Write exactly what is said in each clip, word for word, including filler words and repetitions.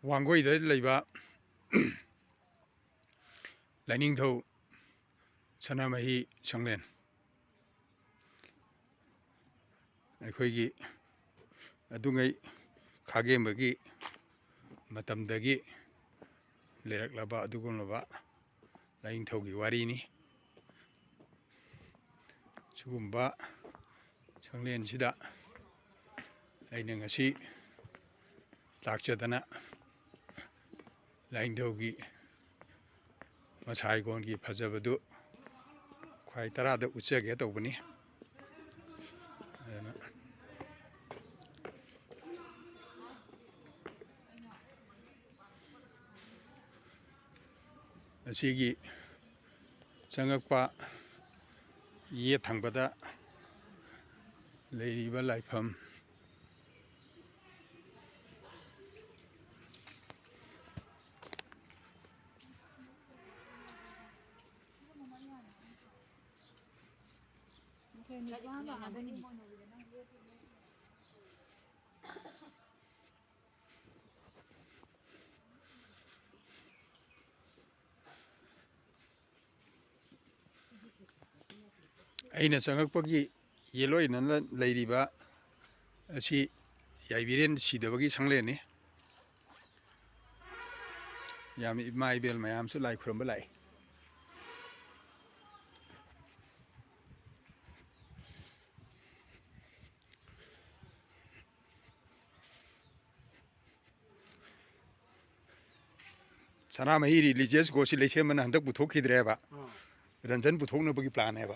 ꯋꯥꯡꯒꯣꯏꯗ ꯂꯩꯕ ꯂꯥꯏꯅꯤꯡꯊꯧ ꯁꯅꯥꯃꯍꯤ ꯁꯪꯂꯦꯟ, ꯑꯩꯈꯣꯏꯒꯤ ꯑꯗꯨꯉꯩ ꯈꯥꯒꯦꯝꯕꯒꯤ ꯃꯇꯝꯗꯒꯤ ꯂꯩꯔꯛꯂꯕ ꯑꯗꯨꯒꯨꯝꯂꯕ ꯂꯥꯏꯅꯤꯡꯊꯧꯒꯤ ꯋꯥꯔꯤꯅꯤ꯫ ꯁꯤꯒꯨꯝꯕ ꯁꯪꯂꯦꯟꯁꯤꯗ ꯑꯩꯅ ꯉꯁꯤ ꯂꯥꯛꯆꯗꯅ ꯂꯥꯏꯅꯤꯡꯊꯧꯒꯤ ꯃꯁꯥ ꯏꯀꯣꯟꯒꯤ ꯐꯖꯕꯗꯨ ꯈ꯭ꯋꯥꯏ ꯇꯔꯥꯗ ꯎꯠꯆꯒꯦ ꯇꯧꯕꯅꯤ꯫ ꯑꯗꯨꯅ ꯑꯁꯤꯒꯤ ꯆꯪꯉꯛꯄ ꯌꯦꯠ ꯊꯪꯕꯗ ꯂꯩꯔꯤꯕ ꯂꯥꯏꯐꯝ ꯑꯩꯅ ꯆꯪꯉꯛꯄꯒꯤ ꯌꯦꯠꯂꯣꯏꯅꯅ ꯂꯩꯔꯤꯕ ꯑꯁꯤ ꯌꯥꯏꯕꯤꯔꯦꯟ ꯁꯤꯗꯕꯒꯤ ꯁꯪꯂꯦꯟꯅꯤ꯫ ꯌꯥꯝ ꯏꯃꯥ ꯏꯕꯦꯜ ꯃꯌꯥꯝꯁꯨ ꯂꯥꯏ ꯈꯨꯔꯨꯝꯕ ꯂꯥꯛꯏ꯫ ꯁꯅꯥꯃꯍꯤ ꯔꯤꯂꯤꯖꯤꯌꯁ ꯒꯣꯁꯤ ꯂꯩꯁꯦꯝꯕꯅ ꯍꯟꯗꯛ ꯄꯨꯊꯣꯛꯈꯤꯗ꯭ꯔꯦꯕ꯫ ꯑꯥ꯫ ꯔꯟꯖꯟ ꯄꯨꯊꯣꯛꯅꯕꯒꯤ ꯄ꯭ꯂꯥꯟꯅꯦꯕ꯫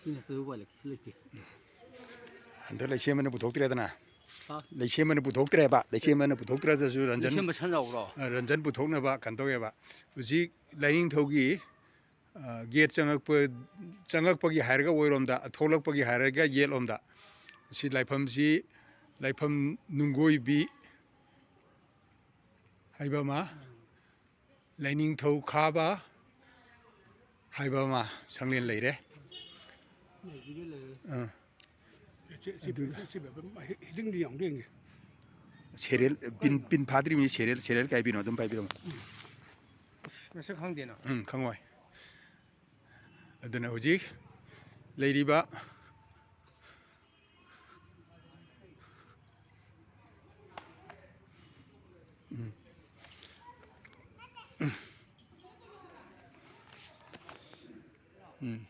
ꯁꯤ ꯅꯠꯇ꯭ꯔꯗꯤ ꯎꯄꯥꯏ ꯂꯩꯇꯦ, ꯁꯤ ꯂꯩꯇꯦ꯫ ꯍꯟꯗꯛ ꯂꯩꯁꯦꯝꯕꯅ ꯄꯨꯊꯣꯛꯇ꯭ꯔꯦꯗꯅ꯫ ꯍꯥ? ꯂꯩꯁꯦꯝꯕꯅ ꯄꯨꯊꯣꯛꯇ꯭ꯔꯦꯕ꯫ ꯂꯩꯁꯦꯝꯕꯅ ꯄꯨꯊꯣꯛꯇ꯭ꯔꯗꯁꯨ ꯔꯟꯖꯟ, ꯂꯩꯁꯦꯝꯕ ꯁꯟ ꯌꯥꯎꯕ꯭ꯔꯣ? ꯑ, ꯔꯟꯖꯟ ꯄꯨꯊꯣꯛꯅꯕ ꯀꯩꯅꯣ ꯇꯧꯋꯦꯕ꯫ ꯍꯧꯖꯤꯛ ꯂꯥꯏꯅꯤꯡꯊꯧꯒꯤ, ꯑ, ꯒꯦꯠ ꯆꯪꯉꯛꯄ, ꯆꯪꯉꯛꯄꯒꯤ ꯍꯥꯏꯔꯒ ꯑꯣꯏꯔꯣꯝꯗ, ꯊꯣꯛꯂꯛꯄꯒꯤ ꯍꯥꯏꯔꯒ ꯌꯦꯠꯂꯣꯝꯗ꯫ ꯁꯤ ꯂꯥꯏꯐꯝꯁꯤ ꯂꯥꯏꯐꯝ ꯅꯨꯡꯒꯣꯏꯕꯤ ꯍꯥꯏꯕ ꯑꯃ, ꯂꯥꯏꯅꯤꯡꯊꯧ ꯈꯥꯕ ꯍꯥꯏꯕ ꯑꯃ ꯁꯪꯂꯦꯟ ꯂꯩꯔꯦ꯫ ꯂꯩꯕꯨꯗꯤ ꯂꯩꯔꯦ꯫ ꯑꯥ꯫ ꯁꯤ, ꯁꯤ, ꯑꯗꯨꯒ ꯁꯤ, ꯁꯤ ꯍꯤꯗꯤꯡꯗꯤ ꯌꯥꯝ ꯂꯦꯡꯉꯦ꯫ ꯁꯦꯔꯤꯌꯦꯜ, ꯄꯤꯟ, ꯄꯤꯟ ꯐꯥꯗ꯭ꯔꯤꯕꯅꯤ, ꯁꯦꯔꯤꯌꯦꯜ, ꯁꯦꯔꯤꯌꯦꯜ ꯀꯥꯏꯕꯤꯅꯣ ꯑꯗꯨꯝ ꯄꯥꯏꯕꯤꯔꯝꯃꯣ꯫ ꯃꯁꯛ ꯈꯪꯗꯦꯅ꯫ ꯎꯝ, ꯈꯪꯉꯣꯏ꯫ ꯑꯗꯨꯅ ꯍꯧꯖꯤꯛ ꯂꯩꯔꯤꯕ ꯎꯝ꯫ ꯎꯝ꯫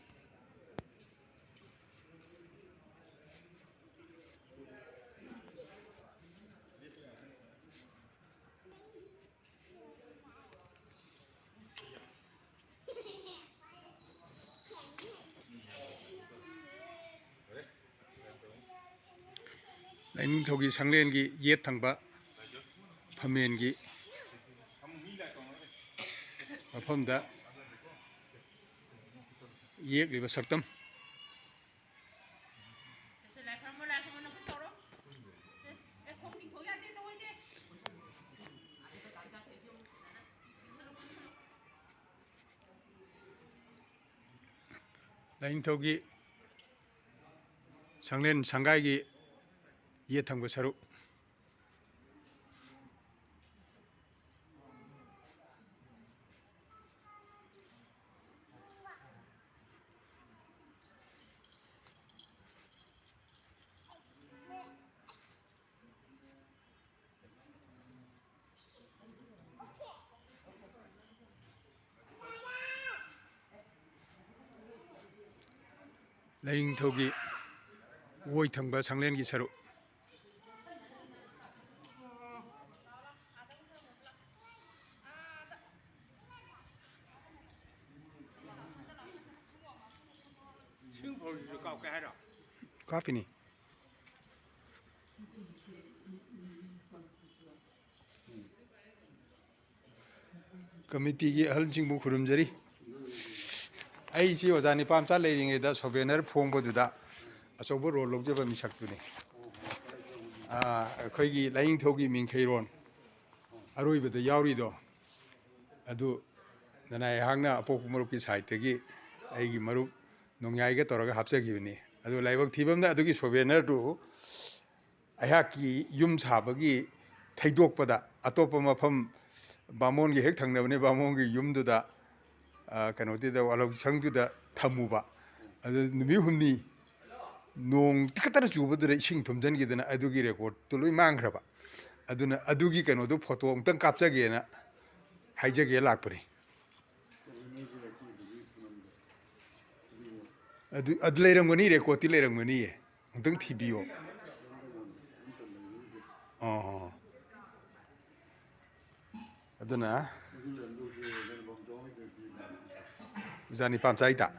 ꯂꯥꯏꯅꯤꯡꯊꯧꯒꯤ ꯁꯪꯂꯦꯟꯒꯤ ꯌꯦꯠ ꯊꯪꯕ ꯐꯝꯃꯦꯟꯒꯤ ꯃꯐꯝꯗ ꯌꯦꯛꯂꯤꯕ ꯁꯛꯇꯝ꯫ ꯂꯥꯏꯅꯤꯡꯊꯧꯒꯤ ꯁꯪꯂꯦꯟ ꯁꯪꯒꯥꯏꯒꯤ ꯌꯦꯠ ꯊꯪꯕ ꯁꯔꯨꯛ꯫ ꯂꯥꯏꯅꯤꯡꯊꯧꯒꯤ ꯑꯣꯏ ꯊꯪꯕ ꯁꯪꯂꯦꯟꯒꯤ ꯁꯔꯨꯛ꯫ ꯁꯤꯡ ꯐꯧꯁꯤꯁꯨ ꯀꯥꯞꯀꯦ ꯍꯥꯏꯔꯣ? ꯀꯥꯞꯄꯤꯅꯤ꯫ ꯀꯃꯤꯇꯤꯒꯤ ꯑꯍꯜꯁꯤꯡꯕꯨ ꯈꯨꯔꯨꯝꯖꯔꯤ꯫ ꯑꯩꯁꯤ ꯑꯣꯖꯥ ꯅꯤꯄꯥꯝꯆꯥ ꯂꯩꯔꯤꯉꯩꯗ ꯁꯣꯚꯦꯅꯔ ꯐꯣꯡꯕꯗꯨꯗ ꯑꯆꯧꯕ ꯔꯣꯜ ꯂꯧꯖꯕ ꯃꯤꯁꯛꯇꯨꯅꯤ꯫ ꯑꯩꯈꯣꯏꯒꯤ ꯂꯥꯏꯅꯤꯡꯊꯧꯒꯤ ꯃꯤꯡꯈꯩꯔꯣꯟ ꯑꯔꯣꯏꯕꯗ ꯌꯥꯎꯔꯤꯗꯣ, ꯑꯗꯨ ꯅꯅꯥꯏ ꯑꯩꯍꯥꯛꯅ ꯑꯄꯣꯛꯄ ꯃꯔꯨꯞꯀꯤ ꯁꯥꯏꯠꯇꯒꯤ ꯑꯩꯒꯤ ꯃꯔꯨꯞ ꯅꯣꯡꯌꯥꯏꯒ ꯇꯧꯔꯒ ꯍꯥꯞꯆꯈꯤꯕꯅꯤ꯫ ꯑꯗꯨ ꯂꯥꯏꯕꯛ ꯊꯤꯕ ꯑꯃꯅ, ꯑꯗꯨꯒꯤ ꯁꯣꯚꯦꯅꯔꯗꯨ ꯑꯩꯍꯥꯛꯀꯤ ꯌꯨꯝ ꯁꯥꯕꯒꯤ ꯊꯩꯗꯣꯛꯄꯗ ꯑꯇꯣꯞꯄ ꯃꯐꯝ, ꯕꯥꯃꯣꯟꯒꯤ ꯍꯦꯛ ꯊꯪꯅꯕꯅꯦ, ꯕꯥꯃꯣꯟꯒꯤ ꯌꯨꯝꯗꯨꯗ, ꯀꯩꯅꯣꯗꯨꯗ, ꯋꯥꯂꯧꯁꯪꯗꯨꯗ ꯊꯝꯃꯨꯕ꯫ ꯑꯗꯨ ꯅꯨꯃꯤꯠ ꯍꯨꯝꯅꯤ ꯅꯣꯡ ꯇꯤꯀꯠꯇꯅ ꯆꯨꯕꯗꯨꯗ ꯏꯁꯤꯡ ꯊꯨꯝꯖꯤꯟꯈꯤꯗꯅ ꯑꯗꯨꯒꯤ ꯔꯦꯀꯣꯔꯠꯇꯨ ꯂꯣꯏ ꯃꯥꯡꯈ꯭ꯔꯕ꯫ ꯑꯗꯨꯅ ꯑꯗꯨꯒꯤ ꯀꯩꯅꯣꯗꯨ ꯐꯣꯇꯣ ꯑꯃꯨꯛꯇꯪ ꯀꯥꯞꯆꯒꯦꯅ ꯍꯥꯏꯖꯒꯦ ꯂꯥꯛꯄꯅꯤ꯫ ꯑꯗꯨ, ꯑꯗꯨ ꯂꯩꯔꯝꯒꯅꯤ, ꯔꯦꯀꯣꯔꯠꯇꯤ ꯂꯩꯔꯝꯒꯅꯤꯌꯦ꯫ ꯑꯃꯨꯛꯇꯪ ꯊꯤꯕꯤꯌꯣ꯫ ꯑꯣ꯫ ꯑꯗꯨꯅ ꯑꯣꯖꯥ ꯅꯤꯄꯥꯝꯆꯥ ꯏꯇꯥ꯫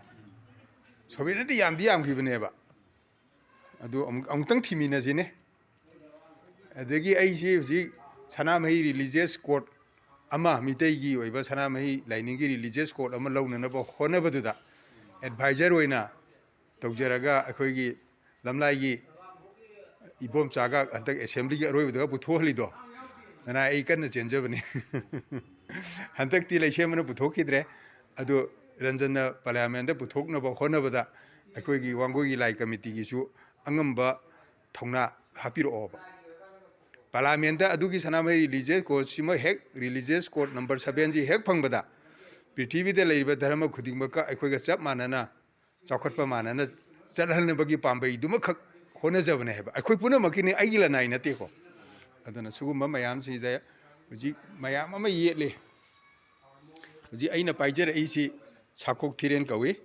ꯁꯣꯚꯦꯅꯔꯗꯤ ꯌꯥꯝꯗꯤ ꯌꯥꯝꯈꯤꯕꯅꯦꯕ꯫ ꯑꯗꯨ ꯑꯃꯨꯛ, ꯑꯃꯨꯛꯇꯪ ꯊꯤꯃꯤꯟꯅꯁꯤꯅꯦ꯫ ꯑꯗꯒꯤ ꯑꯩꯁꯤ ꯍꯧꯖꯤꯛ ꯁꯅꯥꯃꯍꯤ ꯔꯤꯂꯤꯖꯤꯌꯁ ꯀꯣꯔꯠ ꯑꯃ, ꯃꯤꯇꯩꯒꯤ ꯑꯣꯏꯕ ꯁꯅꯥꯃꯍꯤ ꯂꯥꯏꯅꯤꯡꯒꯤ ꯔꯤꯂꯤꯖꯤꯌꯁ ꯀꯣꯔꯠ ꯑꯃ ꯂꯧꯅꯅꯕ ꯍꯣꯠꯅꯕꯗꯨꯗ ꯑꯦꯗꯚꯥꯏꯖꯔ ꯑꯣꯏꯅ ꯇꯧꯖꯔꯒ, ꯑꯩꯈꯣꯏꯒꯤ ꯂꯝꯂꯥꯏꯒꯤ ꯏꯕꯣꯝꯆꯥꯒ ꯍꯟꯗꯛ ꯑꯦꯁꯦꯝꯕ꯭ꯂꯤꯒꯤ ꯑꯔꯣꯏꯕꯗꯒ ꯄꯨꯊꯣꯛꯍꯜꯂꯤꯗꯣ, ꯅꯅꯥꯏ ꯑꯩ ꯀꯟꯅ ꯆꯦꯟꯖꯕꯅꯤ꯫ ꯍꯟꯗꯛꯇꯤ ꯂꯩꯁꯦꯝꯕꯅ ꯄꯨꯊꯣꯛꯈꯤꯗ꯭ꯔꯦ꯫ ꯑꯗꯨ ꯔꯟꯖꯟꯅ ꯄꯥꯔꯂꯤꯌꯥꯃꯦꯟꯗ ꯄꯨꯊꯣꯛꯅꯕ ꯍꯣꯠꯅꯕꯗ ꯑꯩꯈꯣꯏꯒꯤ ꯋꯥꯡꯒꯣꯏꯒꯤ ꯂꯥꯏ ꯀꯃꯤꯇꯤꯒꯤꯁꯨ ꯑꯉꯝꯕ ꯊꯧꯅꯥ ꯍꯥꯞꯄꯤꯔꯛꯑꯣꯕ꯫ ꯄꯥꯔꯂꯤꯌꯥꯃꯦꯟꯗ ꯑꯗꯨꯒꯤ ꯁꯅꯥꯃꯍꯤ ꯔꯤꯂꯤꯖꯤꯌꯁ ꯀꯣꯔꯠꯁꯤꯃ ꯍꯦꯛ, ꯔꯤꯂꯤꯖꯤꯌꯁ ꯀꯣꯔꯠ ꯅꯝꯕꯔ ꯁꯚꯦꯟꯁꯤ ꯍꯦꯛ ꯐꯪꯕꯗ, ꯄ꯭ꯔꯤꯊꯤꯕꯤꯗ ꯂꯩꯔꯤꯕ ꯙꯔꯃ ꯈꯨꯗꯤꯡꯃꯛꯀ ꯑꯩꯈꯣꯏꯒ ꯆꯞ ꯃꯥꯟꯅꯅ ꯆꯥꯎꯈꯠꯄ ꯃꯥꯟꯅꯅ ꯆꯠꯍꯟꯅꯕꯒꯤ ꯄꯥꯝꯕꯩꯗꯨꯃꯈꯛ ꯍꯣꯠꯅꯖꯕꯅꯦ ꯍꯥꯏꯕ꯫ ꯑꯩꯈꯣꯏ ꯄꯨꯝꯅꯃꯛꯀꯤꯅꯤ, ꯑꯩꯒꯤ ꯂꯅꯥꯏ ꯅꯠꯇꯦꯀꯣ꯫ ꯑꯗꯨꯅ ꯁꯤꯒꯨꯝꯕ ꯃꯌꯥꯝꯁꯤꯗ ꯍꯧꯖꯤꯛ ꯃꯌꯥꯝ ꯑꯃ ꯌꯦꯠꯂꯤ꯫ ꯍꯧꯖꯤꯛ ꯑꯩꯅ ꯄꯥꯏꯖꯔꯛꯏꯁꯤ ꯁꯥꯀꯣꯛ ꯊꯤꯔꯦꯟ ꯀꯧꯏ꯫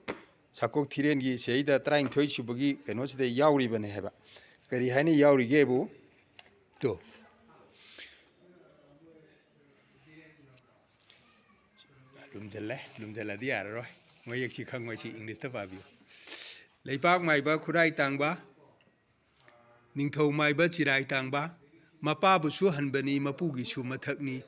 ꯁꯥꯀꯣꯛ ꯊꯤꯔꯦꯟꯒꯤ ꯁꯤꯗꯩꯗ ꯇꯔꯥꯅꯤꯊꯣꯏ ꯁꯨꯕꯒꯤ ꯀꯩꯅꯣꯁꯤꯗ ꯌꯥꯎꯔꯤꯕꯅꯦ ꯍꯥꯏꯕ꯫ ꯀꯔꯤ ꯍꯥꯏꯅ ꯌꯥꯎꯔꯤꯒꯦꯕꯨ? ꯇꯣ꯫ ꯂꯨꯝꯁꯤꯜꯂꯦ, ꯂꯨꯝꯁꯤꯜꯂꯗꯤ ꯌꯥꯔꯔꯣꯏ꯫ ꯃꯌꯦꯛꯁꯤ ꯈꯪꯉꯣꯏ, ꯁꯤ ꯏꯪꯂꯤꯁꯇ ꯄꯥꯕꯤꯌꯨ꯫ ꯂꯩꯄꯥꯛ ꯃꯥꯏꯕ ꯈꯨꯔꯥꯏ ꯇꯥꯡꯕ, ꯅꯤꯡꯊꯧ ꯃꯥꯏꯕ ꯆꯤꯔꯥꯏ ꯇꯥꯡꯕ, ꯃꯄꯥꯕꯨꯁꯨ ꯍꯟꯕꯅꯤ, ꯃꯄꯨꯒꯤꯁꯨ ꯃꯊꯛꯅꯤ꯫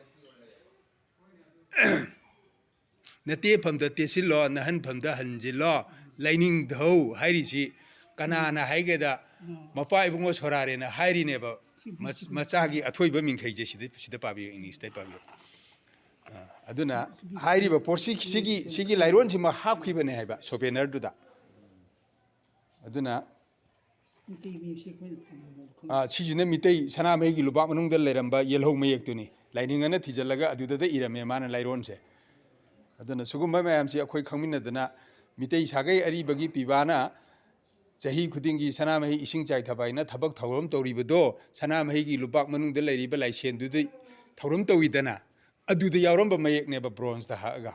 ꯅꯇꯦꯐꯝꯗ ꯇꯦꯁꯤꯜꯂꯣ, ꯅꯍꯟꯐꯝꯗ ꯍꯟꯖꯤꯜꯂꯣ꯫ ꯂꯥꯏꯅꯤꯡꯊꯧ ꯍꯥꯏꯔꯤꯁꯤ ꯀꯅꯥꯅ ꯍꯥꯏꯒꯦꯗ, ꯃꯄꯥ ꯏꯕꯨꯡꯉꯣ ꯁꯣꯔꯥꯔꯦꯅ ꯍꯥꯏꯔꯤꯅꯦꯕ꯫ ꯃꯆꯥꯒꯤ ꯑꯊꯣꯏꯕ ꯃꯤꯡꯈꯩꯁꯦ ꯁꯤꯗ ꯁꯤꯗ ꯄꯥꯕꯤꯌꯨ, ꯏꯪꯂꯤꯁꯇ ꯄꯥꯕꯤꯌꯨ꯫ ꯑꯗꯨꯅ ꯍꯥꯏꯔꯤꯕ ꯄꯣꯠꯁꯤ, ꯁꯤꯒꯤ ꯁꯤꯒꯤ ꯂꯥꯏꯔꯣꯟꯁꯤꯃ ꯍꯥꯞꯈꯤꯕꯅꯦ ꯍꯥꯏꯕ ꯁꯣꯕꯦꯅꯔꯗꯨꯗ꯫ ꯑꯗꯨꯅ ꯁꯤꯁꯤꯅ ꯃꯤꯇꯩ ꯁꯅꯥꯃꯍꯤꯒꯤ ꯂꯨꯕꯥꯛ ꯃꯅꯨꯡꯗ ꯂꯩꯔꯝꯕ ꯌꯦꯜꯍꯧ ꯃꯌꯦꯛꯇꯨꯅꯤ꯫ ꯂꯥꯏꯅꯤꯡ ꯑꯅ ꯊꯤꯖꯤꯜꯂꯒ ꯑꯗꯨꯗꯗ ꯏꯔꯝꯃꯦ ꯃꯥꯅ ꯂꯥꯏꯔꯣꯟꯁꯦ꯫ ꯑꯗꯨꯅ ꯁꯤꯒꯨꯝꯕ ꯃꯌꯥꯝꯁꯤ ꯑꯩꯈꯣꯏ ꯈꯪꯃꯤꯟꯅꯗꯅ, ꯃꯤꯇꯩ ꯁꯥꯒꯩ ꯑꯔꯤꯕꯒꯤ ꯄꯤꯕꯥꯅ ꯆꯍꯤ ꯈꯨꯗꯤꯡꯒꯤ ꯁꯅꯥꯃꯍꯤ ꯏꯁꯤꯡ ꯆꯥꯏꯊꯕ ꯍꯥꯏꯅ ꯊꯕꯛ ꯊꯧꯔꯝ ꯇꯧꯔꯤꯕꯗꯣ, ꯁꯅꯥꯃꯍꯤꯒꯤ ꯂꯨꯕꯥꯛ ꯃꯅꯨꯡꯗ ꯂꯩꯔꯤꯕ ꯂꯥꯏꯁꯦꯟꯗꯨꯗ ꯊꯧꯔꯝ ꯇꯧꯋꯤꯗꯅ, ꯑꯗꯨꯗ ꯌꯥꯎꯔꯝꯕ ꯃꯌꯦꯛꯅꯦꯕ, ꯕ꯭ꯔꯣꯟꯖꯇ ꯍꯛꯑꯒ꯫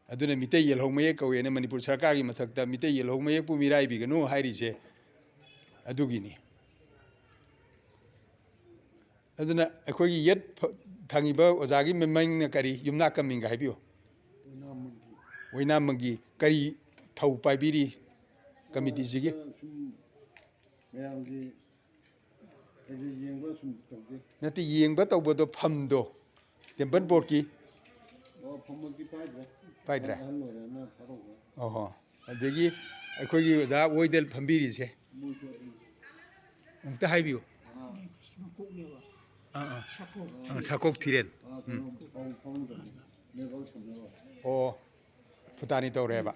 ꯑꯗꯨꯅ ꯃꯤꯇꯩ ꯌꯦꯜꯍꯧ ꯃꯌꯦꯛ ꯀꯧꯋꯦꯅ ꯃꯅꯤꯄꯨꯔ ꯁꯔꯀꯥꯔꯒꯤ ꯃꯊꯛꯇ ꯃꯤꯇꯩ ꯌꯦꯜꯍꯧ ꯃꯌꯦꯛꯄꯨ ꯃꯤꯔꯥꯏꯕꯤꯒꯅꯨ ꯍꯥꯏꯔꯤꯁꯦ ꯑꯗꯨꯒꯤꯅꯤ꯫ ꯑꯗꯨꯅ ꯑꯩꯈꯣꯏꯒꯤ ꯌꯦꯠ ꯊꯪꯉꯤꯕ ꯑꯣꯖꯥꯒꯤ ꯃꯃꯤꯡꯅ ꯀꯔꯤ? ꯌꯨꯝꯅꯥꯛ ꯀꯃꯤꯡꯒ ꯍꯥꯏꯕꯤꯌꯨ꯫ ꯑꯣꯏꯅꯥꯝ ꯃꯪꯒꯤ ꯀꯔꯤ ꯊꯧ ꯄꯥꯏꯕꯤꯔꯤ ꯀꯃꯤꯇꯤꯁꯤꯒꯤ? ꯃꯌꯥꯝꯒꯤ ꯀꯩꯀꯩ ꯌꯦꯡꯕ ꯁꯨꯝ ꯇꯧꯒꯦ꯫ ꯅꯠꯇꯦ, ꯌꯦꯡꯕ ꯇꯧꯕꯗꯣ ꯐꯝꯗꯣ, ꯇꯦꯝꯄꯜ ꯕꯣꯔꯗꯀꯤ꯫ ꯑꯣ, ꯐꯝꯃꯛꯇꯤ ꯄꯥꯏꯗ꯭ꯔꯦ꯫ ꯄꯥꯏꯗ꯭ꯔꯦ? ꯑꯍꯜ ꯑꯣꯏꯔꯦꯅ ꯊꯥꯗꯣꯛꯈ꯭ꯔꯦ꯫ ꯑꯣꯍꯣ꯫ ꯑꯗꯒꯤ ꯑꯩꯈꯣꯏꯒꯤ ꯑꯣꯖꯥ ꯑꯣꯏꯗ ꯐꯝꯕꯤꯔꯤꯁꯦ꯫ ꯃꯣꯏꯁꯨ ꯑꯗꯨꯝ ꯑꯃꯨꯛꯇ ꯍꯥꯏꯕꯤꯌꯨ꯫ ꯑꯥ꯫ ꯃꯀꯣꯛꯅꯦꯕ꯫ ꯑꯥ, ꯑꯥ꯫ ꯁꯥꯀꯣꯛ ꯑꯥ, ꯊꯤꯔꯦꯟ꯫ ꯁꯥꯀꯣꯛ ꯊꯤꯔꯦꯟ꯫ ꯑꯥ, ꯎꯝ꯫ ꯀꯩꯅꯣ ꯐꯥꯎ-, ꯐꯥꯎꯗꯕꯅꯤ꯫ ꯂꯦꯕꯔ ꯊꯝꯅꯕ꯫ ꯑꯣ꯫ ꯐꯨꯇꯥꯅꯤ ꯇꯧꯔꯦꯕ꯫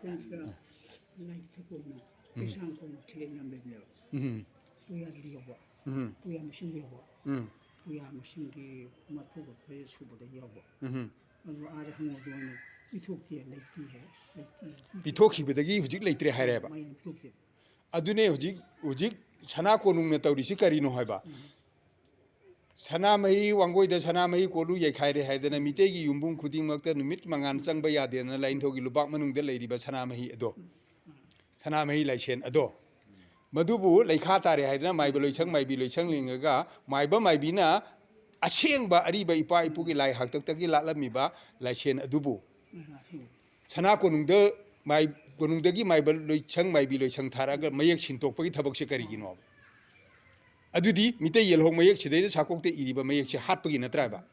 ꯂꯥꯏ ꯊꯣꯛꯄ ꯑꯃ, ꯎꯝ꯫ ꯀꯩꯁꯥꯝ ꯀꯧꯕ ꯊꯤꯔꯦꯟ ꯌꯥꯝ ꯂꯩꯕꯅꯦꯕ꯫ ꯎꯝ꯫ ꯄꯨꯌꯥꯗꯤ ꯌꯥꯎꯕ꯫ ꯎꯝ꯫ ꯄꯨꯌꯥ ꯃꯁꯤꯡꯗ ꯌꯥꯎꯕ꯫ ꯎꯝ꯫ ꯄꯨꯌꯥ ꯃꯁꯤꯡꯗꯤ ꯃꯔꯐꯨꯒ ꯇꯔꯦꯠ ꯁꯨꯕꯗ ꯌꯥꯎꯕ꯫ ꯎꯝ꯫ ꯑꯗꯨ ꯑꯥꯗ ꯍꯪꯉꯁꯨ ꯑꯩꯅ ꯄꯤꯊꯣꯛꯇꯦ, ꯂꯩꯇꯦ ꯍꯥꯏ, ꯂꯩꯇꯦ, ꯄꯤꯊꯣꯛꯇꯦ꯫ ꯄꯤꯊꯣꯛꯈꯤꯕꯗꯒꯤ ꯍꯧꯖꯤꯛ ꯂꯩꯇ꯭ꯔꯦ ꯍꯥꯏꯔꯦꯕ꯫ ꯃꯌꯥꯝ ꯄꯤꯊꯣꯛꯇꯦ꯫ ꯑꯗꯨꯅꯦ ꯍꯧꯖꯤꯛ, ꯍꯧꯖꯤꯛ ꯁꯅꯥ ꯀꯣꯅꯨꯡꯅ ꯇꯧꯔꯤꯁꯤ ꯀꯔꯤꯅꯣ ꯍꯥꯏꯕ? ꯎꯝ꯫ ꯁꯅꯥꯃꯍꯤ ꯋꯥꯡꯒꯣꯏꯗ ꯁꯅꯥꯃꯍꯤ ꯀꯣꯂꯨ ꯌꯩꯈꯥꯏꯔꯦ ꯍꯥꯏꯗꯅ ꯃꯤꯇꯩꯒꯤ ꯌꯨꯝꯕꯨꯝ ꯈꯨꯗꯤꯡꯃꯛꯇ ꯅꯨꯃꯤꯠ ꯃꯉꯥꯜ ꯆꯪꯕ ꯌꯥꯗꯦꯅ ꯂꯥꯏꯅꯤꯡꯊꯧꯒꯤ ꯂꯨꯕꯥꯛ ꯃꯅꯨꯡꯗ ꯂꯩꯔꯤꯕ ꯁꯅꯥꯃꯍꯤ ꯑꯗꯣ, ꯁꯅꯥꯃꯍꯤ ꯂꯥꯏꯁꯦꯟ ꯑꯗꯣ, ꯃꯗꯨꯕꯨ ꯂꯩꯈꯥ ꯇꯥꯔꯦ ꯍꯥꯏꯗꯅ ꯃꯥꯏꯕ ꯂꯣꯏꯁꯪ, ꯃꯥꯏꯕꯤ ꯂꯣꯏꯁꯪ ꯂꯤꯡꯉꯒ ꯃꯥꯏꯕ ꯃꯥꯏꯕꯤꯅ ꯑꯁꯦꯡꯕ ꯑꯔꯤꯕ ꯏꯄꯥ ꯏꯄꯨꯒꯤ ꯂꯥꯏ ꯍꯥꯛꯇꯛꯇꯒꯤ ꯂꯥꯠꯂꯝꯃꯤꯕ ꯂꯥꯏꯁꯦꯟ ꯑꯗꯨꯕꯨ ꯁꯅꯥ ꯀꯣꯅꯨꯡꯗ ꯃꯥꯏ-, ꯀꯣꯅꯨꯡꯗꯒꯤ ꯃꯥꯏꯕ ꯂꯣꯏꯁꯪ, ꯃꯥꯏꯕꯤ ꯂꯣꯏꯁꯪ ꯊꯥꯔꯛꯑꯒ ꯃꯌꯦꯛ ꯁꯤꯟꯗꯣꯛꯄꯒꯤ ꯊꯕꯛꯁꯦ ꯀꯔꯤꯒꯤꯅꯣꯕ? ꯑꯗꯨꯗꯤ ꯃꯤꯇꯩ ꯌꯦꯜꯍꯧ ꯃꯌꯦꯛ ꯁꯤꯗꯩꯗ ꯁꯥꯀꯣꯛꯇ ꯏꯔꯤꯕ ꯃꯌꯦꯛꯁꯦ ꯍꯥꯠꯄꯒꯤ ꯅꯠꯇ꯭ꯔꯥꯕ?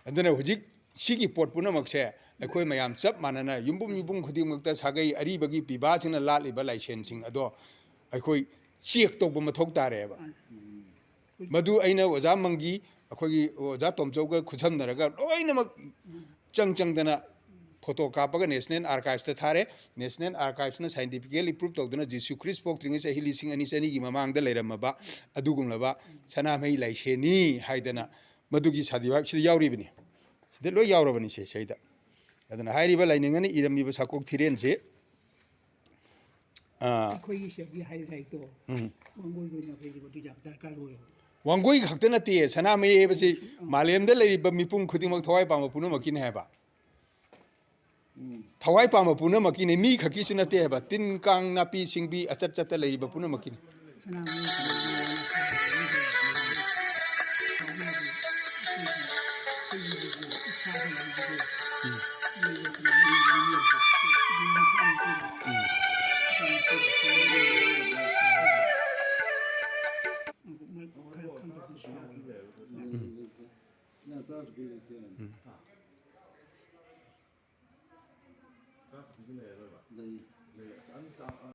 ꯑꯗꯨꯅ ꯍꯧꯖꯤꯛ ꯁꯤꯒꯤ ꯄꯣꯠ ꯄꯨꯝꯅꯃꯛꯁꯦ ꯑꯩꯈꯣꯏ ꯃꯌꯥꯝ ꯆꯞ ꯃꯥꯟꯅꯅ ꯌꯨꯝꯕꯨꯝ ꯌꯨꯝꯕꯨꯝ ꯈꯨꯗꯤꯡꯃꯛꯇ ꯁꯥꯒꯩ ꯑꯔꯤꯕꯒꯤ ꯄꯤꯕꯥꯁꯤꯡꯅ ꯂꯥꯠꯂꯤꯕ ꯂꯥꯏꯁꯦꯟꯁꯤꯡ ꯑꯗꯣ ꯑꯩꯈꯣꯏ ꯆꯦꯛ ꯇꯧꯕ ꯃꯊꯧ ꯇꯥꯔꯦꯕ꯫ ꯃꯗꯨ ꯑꯩꯅ ꯑꯣꯖꯥ ꯃꯪꯒꯤ, ꯑꯩꯈꯣꯏꯒꯤ ꯑꯣꯖꯥ ꯇꯣꯝꯆꯧꯒ ꯈꯨꯠꯁꯝꯅꯔꯒ ꯂꯣꯏꯅꯃꯛ ꯆꯪ ꯆꯪꯗꯅ ꯐꯣꯇꯣ ꯀꯥꯞꯄꯒ ꯅꯦꯁꯅꯦꯜ ꯑꯥꯔꯀꯥꯏꯚꯁꯇ ꯊꯥꯔꯦ꯫ ꯅꯦꯁꯅꯦꯜ ꯑꯥꯔꯀꯥꯏꯚꯁꯅ ꯁꯥꯏꯟꯇꯤꯐꯤꯀꯦꯜꯂꯤ ꯄ꯭ꯔꯨꯞ ꯇꯧꯗꯨꯅ ꯖꯤꯁꯨ ꯈ꯭ꯔꯤꯁ ꯄꯣꯛꯇ꯭ꯔꯤꯉꯩ ꯆꯍꯤ ꯂꯤꯁꯤꯡ ꯑꯅꯤ ꯆꯅꯤꯒꯤ ꯃꯃꯥꯡꯗ ꯂꯩꯔꯝꯃꯕ ꯑꯗꯨꯒꯨꯝꯂꯕ ꯁꯅꯥꯃꯍꯤ ꯂꯥꯏꯁꯦꯟꯅꯤ ꯍꯥꯏꯗꯅ ꯃꯗꯨꯒꯤ ꯁꯥꯔꯇꯤꯐꯤꯀꯦꯠꯁꯤꯗ ꯌꯥꯎꯔꯤꯕꯅꯤ꯫ ꯁꯤꯗ ꯂꯣꯏ ꯌꯥꯎꯔꯕꯅꯤ ꯁꯦ ꯁꯤꯗ꯫ ꯑꯗꯨꯅ ꯍꯥꯏꯔꯤꯕ ꯂꯥꯏꯅꯤꯡ ꯑꯅ ꯏꯔꯝꯃꯤꯕ ꯁꯥꯀꯣꯛ ꯊꯤꯔꯦꯟꯁꯦ, ꯑꯥ, ꯑꯩꯈꯣꯏꯒꯤ ꯁꯤꯗꯒꯤ ꯍꯥꯏ ꯂꯥꯏꯔꯤꯛꯇꯣ ꯎꯝ꯫ ꯋꯥꯡꯒꯣꯏꯒꯤ ꯑꯣꯏꯅ ꯑꯩꯈꯣꯏꯒꯤ ꯃꯗꯨ ꯌꯥꯝ ꯗꯔꯀꯥꯔ ꯑꯣꯏꯌꯦꯕ꯫ ꯋꯥꯡꯒꯣꯏ ꯈꯛꯇ ꯅꯠꯇꯦ, ꯁꯅꯥꯃꯍꯤ ꯍꯥꯏꯕꯁꯤ ꯃꯥꯂꯦꯝꯗ ꯂꯩꯔꯤꯕ ꯃꯤꯄꯨꯝ ꯈꯨꯗꯤꯡꯃꯛ ꯊꯋꯥꯏ ꯄꯥꯟꯕ ꯄꯨꯝꯅꯃꯛꯀꯤꯅꯤ ꯍꯥꯏꯕ꯫ ꯊꯋꯥꯏ ꯄꯥꯟꯕ ꯄꯨꯝꯅꯃꯛꯀꯤꯅꯤ, ꯃꯤ ꯈꯛꯀꯤꯁꯨ ꯅꯠꯇꯦ ꯍꯥꯏꯕ, ꯇꯤꯟ ꯀꯥꯡ ꯅꯥꯄꯤ ꯁꯤꯡꯕꯤ ꯑꯆꯠ ꯆꯠꯇ ꯂꯩꯔꯤꯕ ꯄꯨꯝꯅꯃꯛꯀꯤꯅꯤ꯫